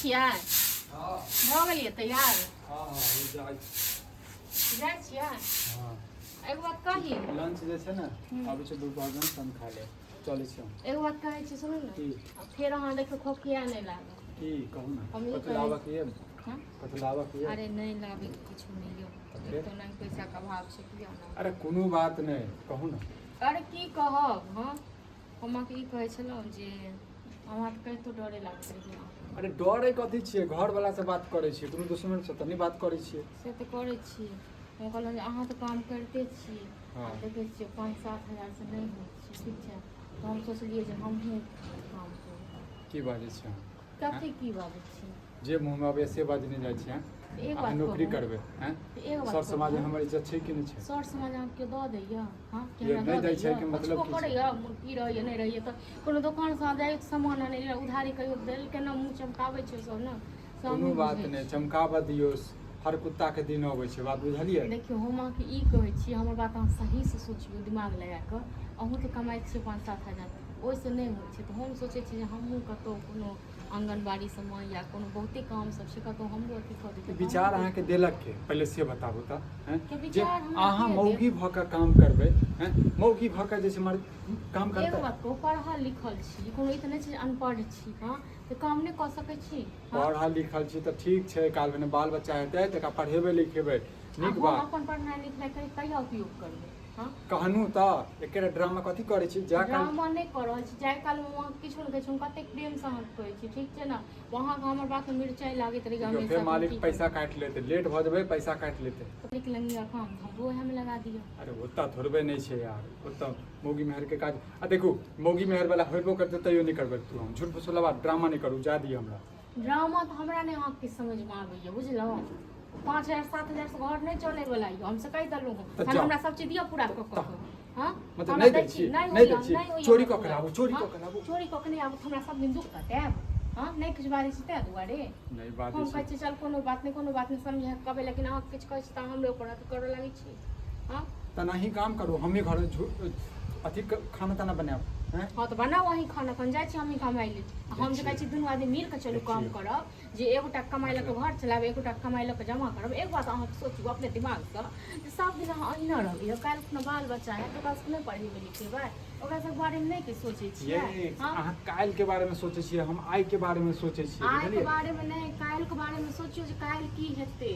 छियै? हँ। भऽ गेलियै तैयार? हँ, जाइ छी। जाइ छियै? हँ। एगो बात कही? लंच जे छै ने, आबै छै दुपहरमे, तहन खा लेब। चलै छी हम। एगो बात कहै छी, सुनू ने। की? आ फेर अहाँ देखियौ, खोखिया नहि लागत। की कहू ने। हम ई कतहु कहै- लाबऽके यऽ? हँ? कतहु लाबऽके यऽ? अरे नहि, लाबैके किछु नहि यऽ। तऽ फेर? एक तऽ नहि, पैसाके अभाव छै, किया ने। अरे कोनो बात नहि, कहू ने। अरे की कहब? हँ, हम अहाँके ई कहै छलहुँ जे हमरा तऽ कहितो डरे लागैत रहैए। अरे डरे कथी छियै? घरवला से बात करै छियै, कोनो दुश्मन से तऽ नहि बात करै छियै। से तऽ करै छी। हम कहलहुँ जे अहाँ तऽ काम करिते छी। हँ। आ देखै छियै, 5-7 हजारसँ नहि होइ छै। ठीक छै, तऽ हम सोचलियै जे हमहूँ काम करू। की बाजै छियै अहाँ? कथी की बाजै छी? जे मुँहमे अबैए से बाजने जाइ छियै। एक अहाँ बात नौकरी कहू। करबै, आँय? तऽ एक बात सर समाजमे कहू। हमर इज्जत छै कि नहि छै? सर समाज अहाँके केओ दऽ दैए? हँ, कि ये हमरा नहि दऽ दै छै दैए? के मतलब पुछबो की छै? करैए की रहैए नहि रहैए, तऽ कोनो दोकानसँ अहाँ जाइए तऽ सामान आनै लए उधारी कहियो देल केना मुँह चमकाबै छै सब ने, से कोनो हमहूँ बात बुझै नहि, छी। चमकाबऽ दियौ, हर कुत्ताके दिन अबै छै। बात बुझलियै? देखियौ, हम अहाँके ई कहै छी, हमर बात अहाँ सहीसँ सोचियौ दिमाग लगा कऽ। अहूँ तऽ कमाइ छियै 5-7 हजार, ओहिसँ नहि होइ छै, तऽ हम सोचै छी जे हमहूँ कतहु कोनो आङ्गनबाड़ी सबमे या कोनो बहुते काम सब छै, कतहु हमरो अथी कऽ दैतै। विचार अहाँके देलक के, पहिले से बताबू तऽ, हैं? के जे विचार हमरा अहाँ के मौगी भऽ कऽ काम करबै, हैं? मौगी भऽ कऽ जे छै मर्द काम एगो करतै? बात कहू, पढ़ल लिखल छी, कोनो ई तऽ नहि छै जे अनपढ़ छी। हँ, तऽ काम नहि कऽ सकै छी? हँ? पढ़ल लिखल छी तऽ ठीक छै, काल्हि भने बाल बच्चा हेतै तऽ एकरा पढ़ेबै लिखेबै। आ नीक हम बात। अपन पढ़नाइ लिखनाइ कहिया उपयोग करबै? हँ? कहनू तऽ एकेटा ड्रामा कथी करै छी? जा काल ड्रामा नहि कऽ रहल छी। जाहि कालमे हम अहाँके किछो नहि कहै छी, हम कतेक प्रेमसँ अहाँके कहै छी, ठीक छै ने? अहाँके हमर बातमे मिरचाइ लागैत रहैए देखियौ, हमेशा, फेर तऽ हम मालिक की पैसा काटि लेतै, लेट भऽ जेबै, पैसा काटि लेतै। करू? निक लगैए काम तऽ हमरो उएहमे लगा दिअ। अरे ओतऽ थोड़बे नहि छै यार, ओतऽ मौगी मेहर के काज। आ देखू, मौगी मेहर वाला होयबो करतै तैयो नहि करबै। तू हम झूठ फूस वाला बात, ड्रामा नहि करू, जा दिअ हमरा। ड्रामा तऽ हमरा नहि अहाँके समझमे आबैए, बुझलहुँ? 5 हजार 7 हजारसँ घर नहि चलैवला यऽ, हम से कहि देलहुँ हँ। तऽ तहन जाउ। हमरा सब चीज दिअ पूरा कऽ कऽ। हँ? मतलब हमरा नहि दै दै छी? नहि नहि दै होइए, छी? नहि होइए चोरी हमरा कऽ के पूरा। लाबू, चोरी हँ? कऽ के लाबू। चोरी कऽ के नहि आबू तऽ हमरा सब दिन दुःख कटायब? हँ, नहि किछु बाजै छी ताहि दुआरे नहि बाजै हम छी। कहै छी, चल कोनो बात नहि, कोनो बात नहि, समझा कऽ कहबै, लेकिन अहाँ किछु कहै छी तऽ अहाँ हमरे ऊपर अथी करऽ लागै छी। हँ? तऽ नहि काम करू, हमही घर अथी खाना ताना बनायब, हैं? हँ, तऽ बनाउ अहीं खाना, तहन जाइ छी हमही कमाइ लेल। आ हम जे कहै छी, दुनू आदमी मिल कऽ चलू, काम देखियौ। करब, जे एगोटा कमाइ लऽ कऽ घर चलायब, एगोटा कमाइ लऽ कऽ जमा करब। एक बात अहाँके सोचू अपने दिमागसँ जे सब दिन अहाँ अहिना रहबै, काल्हि खुना बाल बच्चा हैत, ओकरा सबके नहि पढ़ेबै लिखेबै? ओकरा सबके बारेमे नहि किछु सोचै ये छियै? हँ? अहाँ काल्हि के बारे में सोचै छियै, हम आइ के बारे में सोचै छियै। आइके बुझलियै? बारेमे नहि, काल्हिके बारेमे सोचियौ जे काल्हि की हेतै।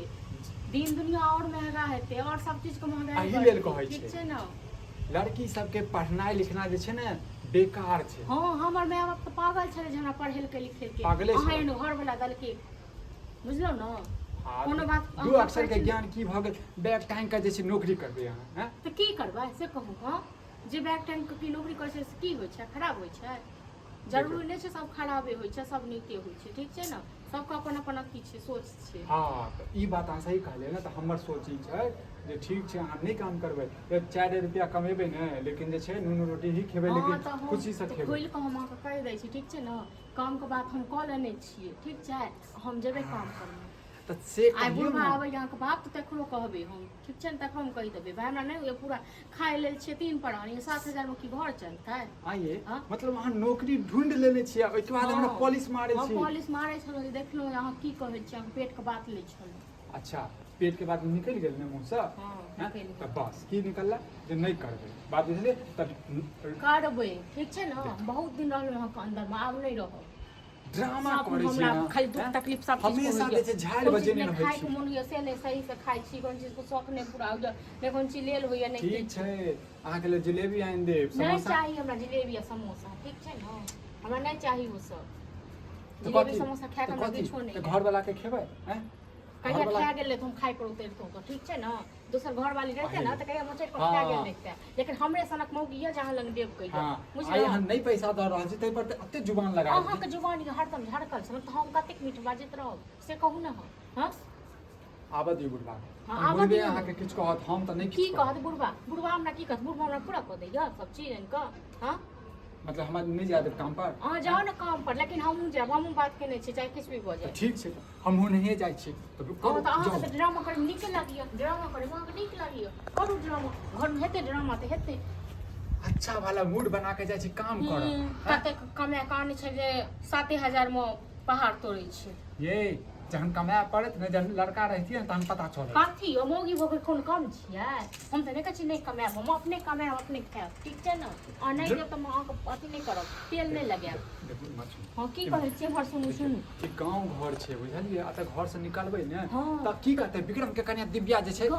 दिन दुनिया आओर महगा हेतै, आओर सब चीजके महगाई एहि लेल बढ़तै। कहै ठीक छै। छै ने? लड़की सबके पढ़नाइ लिखनाइ जे छै ने, बेकार छै। हँ, हमर माय बाप तऽ पागल छलै जे हमरा पढ़ेलकै लिखेलकै। पागले अहाँ छलै। एहन घरवला देलकै, बुझलहुँ ने? आ कोनो बात दू अहाँ अक्षर कहै के छी ने- ज्ञान की भऽ गेल? बैग टांगि कऽ जे छै नौकरी करबै अहाँ, हैं? तऽ की करबै से कहू? हँ, जे बैग टांगि कऽ की नौकरी करै छै से की होइ छै? खराब होइ छै? जरूरी नहि छै सब खराबे होइ छै, सब नीके होइ छै। ठीक छै ने? सबके अपन अपन अथी छै, सोच छै। हँ, तऽ ई बात अहाँ सही कहलियै ने। तऽ हमर सोच ई छै जे ठीक छै, अहाँ नहि काम करबै तऽ 4 रुपया कमेबै ने, लेकिन जे छै नून रोटी ही खेबै, हँ, लेकिन तऽ हम खुशीसँ तऽ खेबै। खोलि कऽ हम अहाँके कहि दै छी, ठीक छै ने? कामके बात हम कऽ लेने छियै, ठीक छै? हम जेबै काम करबै। तऽ से आइ कहियौ बुढ़बा ने। आबै अहाँके बाप, तऽ तकरो कहबै हम, ठीक छै ने? तकरो हम कहि देबै, भाय हमरा नहि होइए पूरा, खाय लेल छियै तीन प्राणी, 7 हजारमे की घर चलतै? आइए। हँ? मतलब अहाँ नौकरी ढूंढि लेने छियै, ओहिके बाद हमरा पॉलिश मारै हम छी? पॉलिश मारै छलहुँ जे देखलहुँ जे अहाँ की कहै छी, अहाँके पेटके बात लै छलहुँ। अच्छा, पेट के बात निकलि गेल ने मुँहसँ? हँ। हैं? निकलि गेल। तऽ बस की निकलला जे नहि करबै, बात बुझलियै? तऽ करबै, ठीक छै ने? बहुत दिन रहलहुँ अहाँके अन्दरमे, आब नहि रहब। ड्रामा सब करै छी हमरा अहाँ, खाली दुख हैं? तकलीफ सब चीज हमेशा जे छै झाड़ि कोनो चीज बजेने नहि रहै खायके छी। मोन होइए से नहि सही से खाइ छी, कोनो चीजके शौक नहि पूरा होइए, नहि कोनो चीज लेल होइए, नहि ठीक किछु। छै, अहाँके लेल जिलेबी आनि देब, नहि समोसा। चाही हमरा जिलेबी आ समोसा, ठीक छै ने? हमरा नहि चाही ओ सब। तऽ जिलेबी कथी? समोसा खाय के तऽ हमरा कथी? किछो नहि तऽ यऽ। घरवला के खेबै, हैं? कहिया घरवला खा गेल तऽ हम खाय पर उतरितहुँ तऽ, ठीक छै ने? दोसर घरवाली रहितै ने तऽ कहिया मोचड़ि कऽ खा गेल रहितै, लेकिन हमरे सनक मौगी यऽ जे अहाँ लग डेब कहिया। हँ, आइ बुझलहुँ? अहाँ नहि पैसा दऽ रहल छी ताहि पर तऽ एते जुबान लगा। अहाँके जुबान यऽ हरदम झरकल छल, तऽ हम कतेक मीठ बाजैत रहब से कहू ने? हँ हँ। आबऽ दियौ बुढ़बा के। हँ, तहन आबऽ बुढ़बे दियौ ने। अहाँके किछु कहत, हम तऽ नहि की किछु कहब। कहत बुढ़बा? बुढ़बा हमरा की कहत? बुढ़बा हमरा पूरा कऽ दैया सब चीज आनि कऽ। हँ। मतलब हमरा नहि जाय देब काम पर? अहाँ जाउ ने काम पर, लेकिन हमहूँ जायब। हमहूँ बात केने छी, चाहे किछु भी भऽ तऽ जाय। ठीक छै, हमहूँ नहिए जाइ छी तऽ हँ। करू। तऽ अहाँके जाउ। तऽ ड्रामा करैमे नीके लागैया, ड्रामा करैमे अहाँके नीक लागैया। करू ड्रामा, घरमे हेतै ड्रामा तऽ हेतै। अच्छा वाला मूड बना के जाइ छी काम करऽ। कतेक कमाए कऽ आनै छै जे 7 हजारमे पहाड़ तोड़ै छियै। ये जहन कमाए पड़त ने, जहन लड़का रहितियै ने तहन पता चलत। कथी यौ, मौगी भऽ के कोन कम छियै? हम तऽ नहि कहै छी नहि कमायब, हम अपने कमायब, अपने खायब, ठीक छै ने? अहाँ नहि देब तऽ हम अहाँके अथी नहि करब, तेल नहि लगायब। देखू इम्हर सुनू। हँ, की कहै छियै? एम्हर सुनू, सुनू। ई गाँव घर छै, बुझलियै? एतऽ घर से निकलबै ने हँ। तऽ की कहतै विक्रम के कनिया दिव्या जे छै?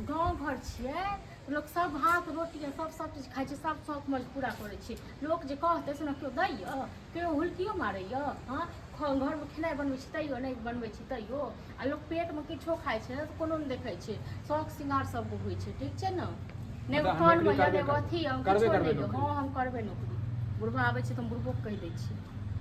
गाँव घर छियै, लोक सब भात रोटी आ सब सब चीज खाइ छै, सब शौक मौज पूरा करै छै। लोक जे कहतै से ने केओ दैए? केओ हुलकियो मारैए? हँ, घरमे खेनाइ बनबै छी तैयो नहि बनबै छी तैयो, आ लोक पेटमे किछो खाइ छै तऽ कोनो नहि देखै छै। शौक श्रृंगार सबके होइ छै, ठीक छै ने? नहि मतलब अहाँ कानमे नौकरी यऽ, करबे नहि अथी यऽ, करबै किछो करबै नहि यऽ। नौकरी? हँ, हम करबै नौकरी। बुढ़बा आबै छै तऽ हम बुढ़बोके कहि दै छियै।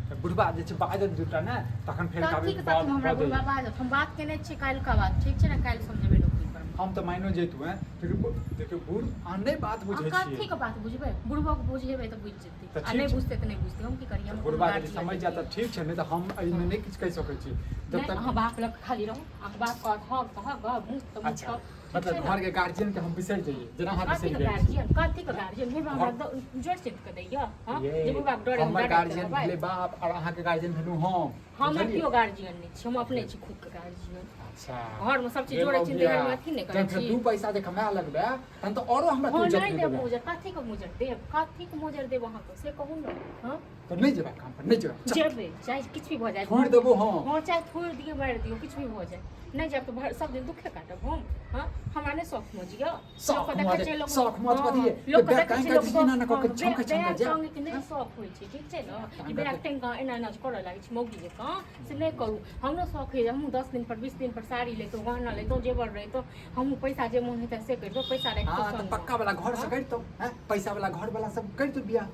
तऽ बुढ़बा जे छै बाजत दूटा ने, तखन फेर कथीके तखन हमरा बुढ़बा बाजत? हम बात केने छियै काल्हिका बात, ठीक छै ने? काल्हि से हम जेबै नौकरी पर। हम तऽ मानियो जैतु हैं, देखियौ बूढ़ अहाँ नहि बात बुझै छियै। कथीके बात बुझबै? बुढ़बोके बुझेबै तऽ बुझि जेतै, तऽ आ ठीक नहि छै। बुझतै तऽ नहि बुझतै, हम की करियै? हम बुढ़बा यदि समझि जायत तऽ ठीक छै, नहि तऽ हम एहिमे नहि किछु कहि सकै छी जब नहि तक अहाँ बाप लग खाली रहू, अहाँके बाप कहत हँ तऽ हँ, गऽ मुँह तऽ मुँह। अच्छा कहत, ठीक मतलब छै ने? घरके गार्जियन के हम बिसरि जइयै, जेना अहाँ बिसरि कथीके गेल छी। गार्जियन? कथीके गार्जियन? बुढ़बा हमरा जोड़ि चेत कऽ दैया? हँ, ये, जे बुढ़बाके डरे हम हमर डराइत गार्जियन रहबै। भेलै बाप आओर अहाँके गार्जियन भेलहुँ हम, हमर बुझलियै? केओ गार्जियन नहि छी, हम अपने छी खुदके गार्जियन। अच्छा घरमे सब चीज रे जोड़ै छी, मौगिया, देहमे अथी नहि करै जहन फेर छी। दू पैसा जे कमाए लगबै तहन तऽ औरो हमरा हँ तू इज्जत नहि नहि देब देबै। मोजर। कथीके मोजर देब? कथीके मोजर देब अहाँके, से कहू ने? हँ, तऽ नहि जेबै काम पर? नहि जेबै? चल, जेबै, चाहे किछु भी भऽ जाए। छोड़ि देबो हम। हँ, चाहे थोड़ि दियौ, मारि दियौ, किछु भी भऽ जाए, नहि जायब तऽ सब दिन दुखे काटब हम। हँ, हमरा नहि शौक मौज यऽ? शौक लोकके देखै मौज- छियै लोक, शौक मौज हँ, कथी ये? लोकके बैग देखै टाँगि छियै लोक कऽ एना एना कऽ के छमकै छमकै बैग जायब। टाँगैके नहि शौक होइ छै, ठीक छै ने? ई बैग टाँगि कऽ एना एना करऽ लागै छै मौगी जकाँ, से नहि करू। हमरो शौक होइए, हमहूँ 10 दिन पर 20 दिन पर साड़ी लैतहुँ, गहना लैतहुँ, जेवर लैतहुँ, हमहूँ पैसा जे मोन हेतै से करितहुँ, पैसा राखितहुँ हँ, तऽ संगमे। पक्का वाला घर से करितहुँ, हैं? पैसा वाला घर वाला सब करितहुँ बियाह।